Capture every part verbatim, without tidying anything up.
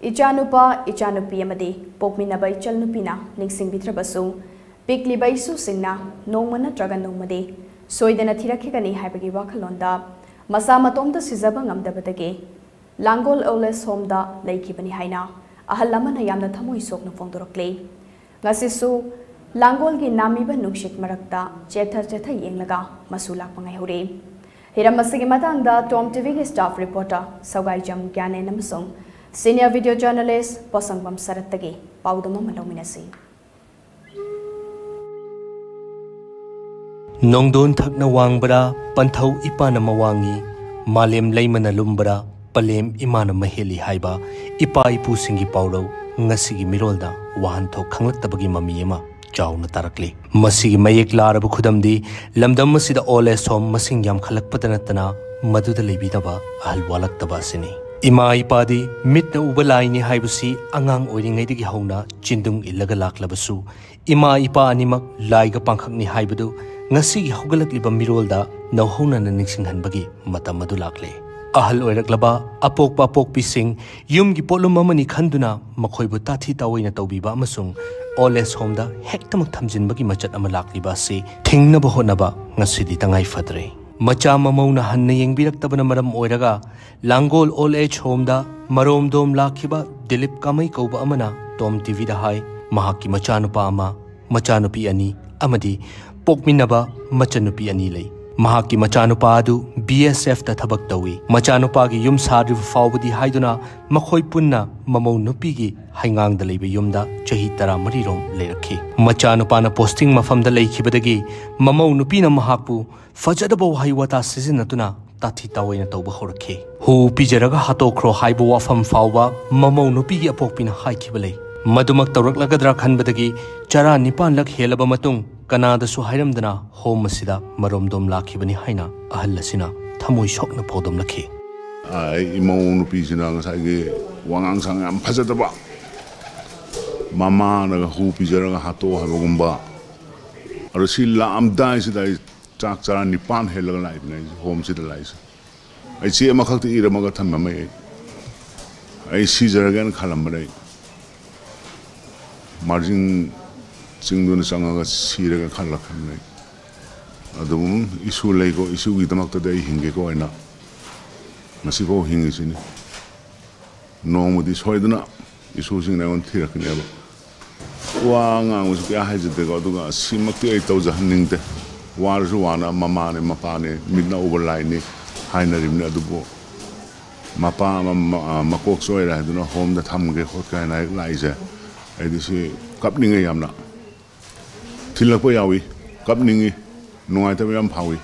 ꯏꯆꯥꯅꯨꯄꯥ, ꯏꯆꯥꯅꯨꯄꯤ ꯑꯃꯗꯤ ꯄꯣꯛꯃꯤꯟꯅꯕ ꯏꯆꯜꯅꯨꯄꯤꯅ ꯅꯤꯡꯁꯤꯡꯕꯤꯗ꯭ꯔꯕꯁꯨ, ꯄꯤꯛꯂꯤꯕ ꯏꯁꯨꯁꯤꯡꯅ ꯅꯣꯡꯃ ꯅꯠꯇ꯭ꯔꯒ ꯅꯣꯡꯃꯗꯤ ꯁꯣꯏꯗꯅ ꯊꯤꯔꯛꯈꯤꯒꯅꯤ ꯍꯥꯏꯕꯒꯤ ꯋꯥꯈꯜꯂꯣꯟꯗ ꯃꯁꯥ ꯃꯇꯣꯝꯇ ꯁꯤꯖꯕ ꯉꯝꯗꯕꯗꯒꯤ ꯂꯥꯡꯒꯣꯜ ꯑꯣꯜ ꯑꯦꯖ ꯍꯣꯝꯗ ꯂꯩꯈꯤꯕꯅꯤ ꯍꯥꯏꯅ ꯑꯍꯜ ꯑꯃꯅ ꯌꯥꯝꯅ ꯊꯃꯣꯏ ꯁꯣꯛꯅ ꯐꯣꯡꯗꯣꯔꯛꯂꯤ꯫ ꯉꯁꯤꯁꯨ ꯂꯥꯡꯒꯣꯜꯒꯤ ꯅꯥꯝꯃꯤꯕ ꯅꯨꯡꯁꯤꯠ ꯃꯔꯛꯇ ꯆꯦꯠꯊ ꯆꯦꯠꯊ ꯌꯦꯡꯂꯒ ꯃꯁꯨ ꯂꯥꯛꯄ ꯉꯥꯏꯍꯧꯔꯤ꯫ ꯍꯤꯔꯝ ꯑꯁꯤꯒꯤ ꯃꯇꯥꯡꯗ ꯇꯣꯝ ꯇꯤꯚꯤꯒꯤ staff reporter ꯁꯧꯒꯥꯏꯖꯝ ꯒ꯭ꯌꯥꯅꯦꯟ ꯑꯃꯁꯨꯡ senior video journalist ꯄꯣꯁꯪꯕꯝ ꯁꯔꯠꯇꯒꯤ ꯄꯥꯎꯗꯝ ꯑꯃ ꯂꯧꯃꯤꯟꯅꯁꯤ꯫ ꯅꯣꯡꯗꯣꯟ ꯊꯛꯅ ꯋꯥꯡꯕꯔꯥ, ꯄꯟꯊꯧ ꯏꯄꯥꯅ ꯃꯋꯥꯡꯉꯤ, ꯃꯥꯂꯦꯝ ꯂꯩꯃꯅ ꯂꯨꯝꯕꯔꯥ, ꯄꯂꯦꯝ ꯏꯃꯥꯅ ꯃꯍꯦꯜꯂꯤ ꯍꯥꯏꯕ ꯏꯄꯥ ꯏꯄꯨꯁꯤꯡꯒꯤ ꯄꯥꯎꯔꯧ ꯉꯁꯤꯒꯤ ꯃꯤꯔꯣꯜꯗ ꯋꯥꯍꯟꯊꯣꯛ ꯈꯪꯂꯛꯇꯕꯒꯤ ꯃꯃꯤ ꯑꯃ ꯆꯥꯎꯅ ꯇꯥꯔꯛꯂꯤ꯫ ꯃꯁꯤꯒꯤ ꯃꯌꯦꯛ ꯂꯥꯔꯕ ꯈꯨꯗꯝꯗꯤ ꯂꯝꯗꯝ ꯑꯁꯤꯗ ꯑꯣꯜ ꯑꯦꯖ ꯍꯣꯝ ꯃꯁꯤꯡ ꯌꯥꯝꯈꯠꯂꯛꯄꯗ ꯅꯠꯇꯅ ꯃꯗꯨꯗ ꯂꯩꯕꯤꯅꯕ ꯑꯍꯜ ꯋꯥꯠꯂꯛꯇꯕ ꯑꯁꯤꯅꯤ꯫ ꯏꯃꯥ ꯏꯄꯥꯗꯤ ꯃꯤꯠꯅ ꯎꯕ ꯂꯥꯏꯅꯤ ꯍꯥꯏꯕꯁꯤ ꯑꯉꯥꯡ ꯑꯣꯏꯔꯤꯉꯩꯗꯒꯤ ꯍꯧꯅ ꯆꯤꯟꯗꯨꯡ ꯏꯜꯂꯒ ꯂꯥꯛꯂꯕꯁꯨ, ꯏꯃꯥ ꯏꯄꯥ ꯑꯅꯤꯃꯛ ꯂꯥꯏꯒ ꯄꯥꯡꯈꯛꯅꯤ ꯍꯥꯏꯕꯗꯨ ꯉꯁꯤꯒꯤ ꯍꯧꯒꯠꯂꯛꯂꯤꯕ ꯃꯤꯔꯣꯜꯗ ꯅꯧꯍꯧꯅꯅ ꯅꯤꯡꯁꯤꯡꯍꯟꯕꯒꯤ ꯃꯇꯝ ꯑꯗꯨ ꯂꯥꯛꯂꯦ꯫ ꯑꯍꯜ ꯑꯣꯏꯔꯛꯂꯕ ꯑꯄꯣꯛꯄ ꯑꯄꯣꯛꯄꯤꯁꯤꯡ ꯌꯨꯝꯒꯤ ꯄꯣꯠꯂꯨꯝ ꯑꯃꯅꯤ ꯈꯟꯗꯨꯅ ꯃꯈꯣꯏꯕꯨ ꯇꯥꯊꯤ ꯇꯥꯑꯣꯏꯅ ꯇꯧꯕꯤꯕ ꯑꯃꯁꯨꯡ ꯑꯣꯜ ꯑꯦꯖ ꯍꯣꯝꯗ ꯍꯦꯛꯇꯃꯛ ꯊꯝꯖꯤꯟꯕꯒꯤ ꯃꯆꯠ ꯑꯃ ꯂꯥꯛꯂꯤꯕ ꯑꯁꯤ ꯊꯤꯡꯅꯕ ꯍꯣꯠꯅꯕ ꯉꯁꯤꯗꯤ ꯇꯉꯥꯏ ꯐꯗ꯭ꯔꯦ꯫ ꯃꯆꯥ ꯃꯃꯧꯅ ꯍꯟꯅ ꯌꯦꯡꯕꯤꯔꯛꯇꯕꯅ ꯃꯔꯝ ꯑꯣꯏꯔꯒ ꯂꯥꯡꯒꯣꯜ ꯑꯣꯜ ꯑꯦꯖ ꯍꯣꯝꯗ ꯃꯔꯣꯝꯗꯣꯝ ꯂꯥꯛꯈꯤꯕ ꯗꯤꯂꯤꯞ ꯀꯥꯃꯩ ꯀꯧꯕ ꯑꯃꯅ ꯇꯣꯝ ꯇꯤꯚꯤꯗ ꯍꯥꯏ, ꯃꯍꯥꯛꯀꯤ ꯃꯆꯥꯅꯨꯄꯥ ꯑꯃ, ꯃꯆꯥꯅꯨꯄꯤ ꯑꯅꯤ ꯑꯃꯗꯤ ꯄꯣꯛꯃꯤꯟꯅꯕ ꯃꯆꯟꯅꯨꯄꯤ ꯑꯅꯤ ꯂꯩ꯫ ꯃꯍꯥꯛꯀꯤ ꯃꯆꯥꯅꯨꯄꯥ ꯑꯗꯨ ꯕꯤ ꯑꯦꯁ ꯑꯦꯐꯇ ꯊꯕꯛ ꯇꯧꯏ꯫ ꯃꯆꯥꯅꯨꯄꯥꯒꯤ ꯌꯨꯝ ꯁꯥꯗ꯭ꯔꯤꯕ ꯐꯥꯎꯕꯗꯤ ꯍꯥꯏꯗꯨꯅ ꯃꯈꯣꯏ ꯄꯨꯟꯅ ꯃꯃꯧ ꯅꯨꯄꯤꯒꯤ ꯍꯩꯉꯥꯡꯗ ꯂꯩꯕ ꯌꯨꯝꯗ ꯆꯍꯤ ꯇꯔꯥꯃꯔꯤ ꯔꯣꯝ ꯂꯩꯔꯛꯈꯤ꯫ ꯃꯆꯥꯅꯨꯄꯥꯅ ꯄꯣꯁꯇꯤꯡ ꯃꯐꯝꯗ ꯂꯩꯈꯤꯕꯗꯒꯤ ꯃꯃꯧ ꯅꯨꯄꯤꯅ ꯃꯍꯥꯛꯄꯨ ꯐꯖꯗꯕ ꯋꯥꯍꯩ ꯋꯥꯇꯥ ꯁꯤꯖꯤꯟꯅꯗꯨꯅ ꯇꯥꯊꯤ ꯇꯥꯑꯣꯏꯅ ꯇꯧꯕ ꯍꯧꯔꯛꯈꯤ꯫ ꯍꯨ ꯄꯤꯖꯔꯒ ꯍꯥꯠꯇꯣꯛꯈ꯭ꯔꯣ ꯍꯥꯏꯕ ꯋꯥꯐꯝ ꯐꯥꯎꯕ ꯃꯃꯧ ꯅꯨꯄꯤꯒꯤ ꯑꯄꯣꯛꯄꯤꯅ ꯍꯥꯏꯈꯤꯕ ꯂꯩ꯫ ꯃꯗꯨꯃꯛ ꯇꯧꯔꯛꯂꯒꯗ꯭ꯔꯥ ꯈꯟꯕꯗꯒꯤ ꯆꯔꯥ ꯅꯤꯄꯥꯟꯂꯛ ꯍꯦꯜꯂꯕ ꯃꯇꯨꯡ ꯀꯅꯥꯗꯁꯨ ꯍꯥꯏꯔꯝꯗꯅ ꯍꯣꯝ ꯑꯁꯤꯗ ꯃꯔꯣꯝꯗꯣꯝ ꯂꯥꯛꯈꯤꯕꯅꯤ ꯍꯥꯏꯅ ꯑꯍꯜ ꯑꯁꯤꯅ ꯊꯃꯣꯏ ꯁꯣꯛꯅ ꯐꯣꯡꯗꯣꯝꯂꯛꯈꯤ꯫ ꯑꯩ ꯏꯃꯧ ꯅꯨꯄꯤꯁꯤꯅ ꯉꯁꯥꯏꯒꯤ ꯋꯥꯉꯥꯡ ꯁꯉꯥꯡ ꯌꯥꯝ ꯐꯖꯗꯕ, ꯃꯃꯥꯅꯒ ꯍꯨ ꯄꯤꯖꯔꯒ ꯍꯥꯠꯇꯣꯛꯑꯣ ꯍꯥꯏꯕꯒꯨꯝꯕ꯫ ꯑꯗꯣ ꯁꯤ ꯂꯥꯛꯑꯝꯗꯥꯏꯁꯤꯗ ꯑꯩ ꯆꯥꯛ ꯆꯔꯥ ꯅꯤꯄꯥꯟ ꯍꯦꯜꯂꯒ ꯂꯥꯛꯏꯕꯅꯦ ꯑꯩꯁꯦ ꯍꯣꯝꯁꯤꯗ ꯂꯥꯛꯏꯁꯦ꯫ ꯑꯩ ꯆꯦ ꯑꯃꯈꯛꯇ ꯏꯔꯝꯃꯒ ꯊꯝꯃꯝꯃꯦ ꯑꯩ꯫ ꯑꯩ ꯁꯤꯖꯔꯒꯦꯅ ꯈꯜꯂꯝꯕꯅꯦ꯫ ꯑꯩ ꯃꯥꯔꯖꯤꯡ ꯆꯤꯡꯗꯨꯅ ꯆꯪꯉꯒ ꯁꯤꯔꯒ ꯈꯜꯂꯛꯈ꯭ꯔꯕꯅꯦ꯫ ꯑꯗꯨꯝ ꯏꯁꯨ ꯂꯩꯀꯣ, ꯏꯁꯨꯒꯤꯗꯃꯛꯇꯗꯤ ꯑꯩ ꯍꯤꯡꯒꯦꯀꯣ ꯍꯥꯏꯅ ꯉꯁꯤꯐꯥꯎ ꯍꯤꯡꯉꯤꯁꯤꯅꯤ꯫ ꯅꯣꯡꯃꯗꯤ ꯁꯣꯏꯗꯅ ꯏꯁꯨꯁꯤꯡꯅ ꯑꯩꯉꯣꯟꯗ ꯊꯤꯔꯛꯀꯅꯦꯕ꯫ ꯋꯥ ꯉꯥꯡꯕꯁꯨ ꯀꯌꯥ ꯍꯩꯖꯗꯦꯀꯣ, ꯑꯗꯨꯒ ꯁꯤꯃꯛꯇꯤ ꯑꯩ ꯇꯧꯖꯍꯟꯅꯤꯡꯗꯦ꯫ ꯋꯥꯔꯁꯨ ꯋꯥꯅ ꯃꯃꯥꯅꯦ, ꯃꯄꯥꯅꯦ, ꯃꯤꯠꯅ ꯎꯕ ꯂꯥꯏꯅꯤ ꯍꯥꯏꯅꯔꯤꯕꯅꯤ꯫ ꯑꯗꯨꯕꯨ ꯃꯄꯥ ꯑꯃ, ꯃ-, ꯑ, ꯃꯀꯣꯛ ꯆꯣꯏꯔꯦ ꯍꯥꯏꯗꯨꯅ ꯍꯣꯝꯗ ꯊꯝꯒꯦ ꯈꯣꯠꯀꯦ ꯍꯥꯏꯅ ꯍꯦꯛ ꯂꯥꯛꯏꯁꯦ, ꯑꯩꯗꯤ ꯁꯤ ꯀꯞꯅꯤꯡꯉꯦ ꯌꯥꯝꯅ꯫ ꯊꯤꯜꯂꯛꯄ ꯌꯥꯎꯏ, ꯀꯞꯅꯤꯡꯉꯤ, ꯅꯨꯡꯉꯥꯏꯇꯕ ꯌꯥꯝ ꯐꯥꯎꯏ꯫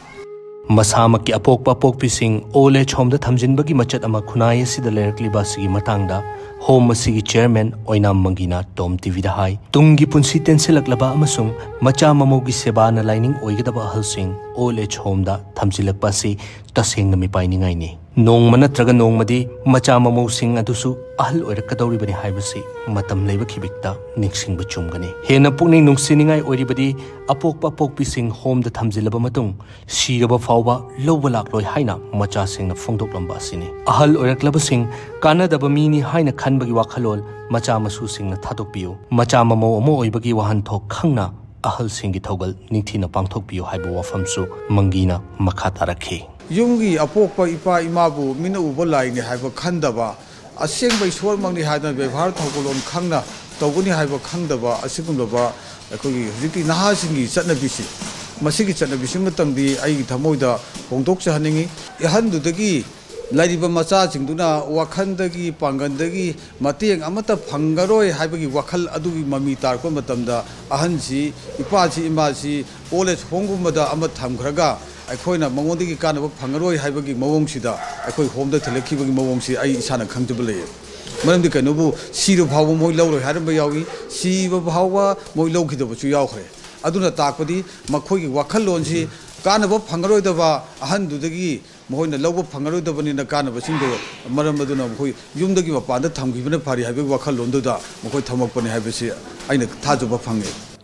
ꯃꯁꯥꯃꯛꯀꯤ ꯑꯄꯣꯛꯄ ꯑꯄꯣꯛꯄꯤꯁꯤꯡ ꯑꯣꯜ ꯑꯦꯖ ꯍꯣꯝꯗ ꯊꯝꯖꯤꯟꯕꯒꯤ ꯃꯆꯠ ꯑꯃ ꯈꯨꯟꯅꯥꯏ ꯑꯁꯤꯗ ꯂꯩꯔꯛꯂꯤꯕ ꯑꯁꯤꯒꯤ ꯃꯇꯥꯡꯗ ꯍꯣꯝ ꯑꯁꯤꯒꯤ ꯆꯤꯌꯔꯃꯦꯟ ꯑꯣꯏꯅꯥꯝ ꯃꯪꯒꯤꯅ ꯇꯣꯝ ꯇꯤꯚꯤꯗ ꯍꯥꯏ, ꯇꯨꯡꯒꯤ ꯄꯨꯟꯁꯤ ꯇꯦꯟꯁꯤꯜꯂꯛꯂꯕ ꯑꯃꯁꯨꯡ ꯃꯆꯥ ꯃꯃꯧꯒꯤ ꯁꯦꯕꯥꯅ ꯂꯥꯏꯅꯤꯡ ꯑꯣꯏꯒꯗꯕ ꯑꯍꯜꯁꯤꯡ ꯑꯣꯜ ꯑꯦꯖ ꯍꯣꯝꯗ ꯊꯝꯖꯤꯜꯂꯛꯄ ꯑꯁꯤ ꯇꯁꯦꯡꯅ ꯃꯤꯄꯥꯏꯅꯤꯡꯉꯥꯏꯅꯤ꯫ ꯅꯣꯡꯃ ꯅꯠꯇ꯭ꯔꯒ ꯅꯣꯡꯃꯗꯤ ꯃꯆꯥ ꯃꯃꯧꯁꯤꯡ ꯑꯗꯨꯁꯨ ꯑꯍꯜ ꯑꯣꯏꯔꯛꯀꯗꯧꯔꯤꯕꯅꯤ ꯍꯥꯏꯕꯁꯤ ꯃꯇꯝ ꯂꯩꯕ ꯈꯤꯕꯤꯛꯇ ꯅꯤꯡꯁꯤꯡꯕ ꯆꯨꯝꯒꯅꯤ꯫ ꯍꯦꯟꯅ ꯄꯨꯛꯅꯤꯡ ꯅꯨꯡꯁꯤꯅꯤꯡꯉꯥꯏ ꯑꯣꯏꯔꯤꯕꯗꯤ, ꯑꯄꯣꯛꯄ ꯑꯄꯣꯛꯄꯤꯁꯤꯡ ꯍꯣꯝꯗ ꯊꯝꯖꯤꯜꯂꯕ ꯃꯇꯨꯡ ꯁꯤꯔꯕ ꯐꯥꯎꯕ ꯂꯧꯕ ꯂꯥꯛꯂꯣꯏ ꯍꯥꯏꯅ ꯃꯆꯥꯁꯤꯡꯅ ꯐꯣꯡꯗꯣꯛꯂꯝꯕ ꯑꯁꯤꯅꯤ꯫ ꯑꯍꯜ ꯑꯣꯏꯔꯛꯂꯕꯁꯤꯡ ꯀꯥꯟꯅꯗꯕ ꯃꯤꯅꯤ ꯍꯥꯏꯅ ꯈꯟꯕꯒꯤ ꯋꯥꯈꯜꯂꯣꯟ ꯃꯆꯥ ꯃꯁꯨꯁꯤꯡꯅ ꯊꯥꯗꯣꯛꯄꯤꯌꯨ꯫ ꯃꯆꯥ ꯃꯃꯧ ꯑꯃ ꯑꯣꯏꯕꯒꯤ ꯋꯥꯍꯟꯊꯣꯛ ꯈꯪꯅ ꯑꯍꯜꯁꯤꯡꯒꯤ ꯊꯧꯒꯜ ꯅꯤꯡꯊꯤꯅ ꯄꯥꯡꯊꯣꯛꯄꯤꯌꯨ ꯍꯥꯏꯕ ꯋꯥꯐꯝꯁꯨ ꯃꯪꯒꯤꯅ ꯃꯈꯥ ꯇꯥꯔꯛꯈꯤ꯫ ꯌꯨꯝꯒꯤ ꯑꯄꯣꯛꯄ ꯏꯄꯥ ꯏꯃꯥꯕꯨ ꯃꯤꯠꯅ ꯎꯕ ꯂꯥꯏꯅꯤ ꯍꯥꯏꯕ ꯈꯟꯗꯕ, ꯑꯁꯦꯡꯕ ꯏꯁꯣꯔꯃꯛꯅꯤ ꯍꯥꯏꯗꯅ ꯕꯦꯕꯥꯔ ꯊꯧꯒꯜꯂꯣꯟ ꯈꯪꯅ ꯇꯧꯒꯅꯤ ꯍꯥꯏꯕ ꯈꯪꯗꯕ ꯑꯁꯤꯒꯨꯝꯂꯕ ꯑꯩꯈꯣꯏꯒꯤ ꯍꯧꯖꯤꯛꯀꯤ ꯅꯍꯥꯁꯤꯡꯒꯤ ꯆꯠꯅꯕꯤꯁꯤ, ꯃꯁꯤꯒꯤ ꯆꯠꯅꯕꯤꯁꯤꯃꯇꯪꯗꯤ ꯑꯩꯒꯤ ꯊꯃꯣꯏꯗ ꯐꯣꯡꯗꯣꯛꯆꯍꯟꯅꯤꯡꯉꯤ꯫ ꯑꯍꯟꯗꯨꯗꯒꯤ ꯂꯩꯔꯤꯕ ꯃꯆꯥꯁꯤꯡꯗꯨꯅ ꯋꯥꯈꯜꯗꯒꯤ, ꯄꯥꯡꯒꯜꯗꯒꯤ ꯃꯇꯦꯡ ꯑꯃꯠꯇ ꯐꯪꯉꯔꯣꯏ ꯍꯥꯏꯕꯒꯤ ꯋꯥꯈꯜ ꯑꯗꯨꯒꯤ ꯃꯃꯤ ꯇꯥꯔꯛꯄ ꯃꯇꯝꯗ, ꯑꯍꯟꯁꯤ, ꯏꯄꯥꯁꯤ, ꯏꯃꯥꯁꯤ ꯑꯣꯜ ꯑꯦꯖ ꯍꯣꯝꯒꯨꯝꯕꯗ ꯑꯃ ꯊꯝꯈ꯭ꯔꯒ ꯑꯩꯈꯣꯏꯅ ꯃꯉꯣꯟꯗꯒꯤ ꯀꯥꯟꯅꯕ ꯐꯪꯉꯔꯣꯏ ꯍꯥꯏꯕꯒꯤ ꯃꯑꯣꯡꯁꯤꯗ ꯑꯩꯈꯣꯏ ꯍꯣꯝꯗ ꯊꯤꯜꯂꯛꯈꯤꯕꯒꯤ ꯃꯑꯣꯡꯁꯤ ꯑꯩ ꯏꯁꯥꯅ ꯈꯪꯖꯕ ꯂꯩꯌꯦ꯫ ꯃꯔꯝꯗꯤ ꯀꯩꯅꯣꯕꯨ, ꯁꯤꯕ ꯐꯥꯎꯕ ꯃꯣꯏ ꯂꯧꯔꯣꯏ ꯍꯥꯏꯔꯝꯕ ꯌꯥꯎꯏ, ꯁꯤꯕ ꯐꯥꯎꯕ ꯃꯣꯏ ꯂꯧꯈꯤꯗꯕꯁꯨ ꯌꯥꯎꯈ꯭ꯔꯦ꯫ ꯑꯗꯨꯅ ꯇꯥꯛꯄꯗꯤ ꯃꯈꯣꯏꯒꯤ ꯋꯥꯈꯜꯂꯣꯟꯁꯤ ꯀꯥꯟꯅꯕ ꯐꯪꯉꯔꯣꯏꯗꯕ ꯑꯍꯟꯗꯨꯗꯒꯤ ꯃꯈꯣꯏꯅ ꯂꯧꯕ ꯐꯪꯉꯔꯣꯏꯗꯕꯅꯤꯅ ꯀꯥꯟꯅꯕꯁꯤꯡꯗꯣ, ꯃꯔꯝ ꯑꯗꯨꯅ ꯃꯈꯣꯏ ꯌꯨꯝꯗꯒꯤ ꯃꯄꯥꯟꯗ ꯊꯝꯈꯤꯕꯅ ꯐꯔꯤ ꯍꯥꯏꯕꯒꯤ ꯋꯥꯈꯜꯂꯣꯟꯗꯨꯗ ꯃꯈꯣꯏ ꯊꯝꯃꯛꯄꯅꯤ ꯍꯥꯏꯕꯁꯤ ꯑꯩꯅ ꯊꯥꯖꯕ ꯐꯪꯉꯤ꯫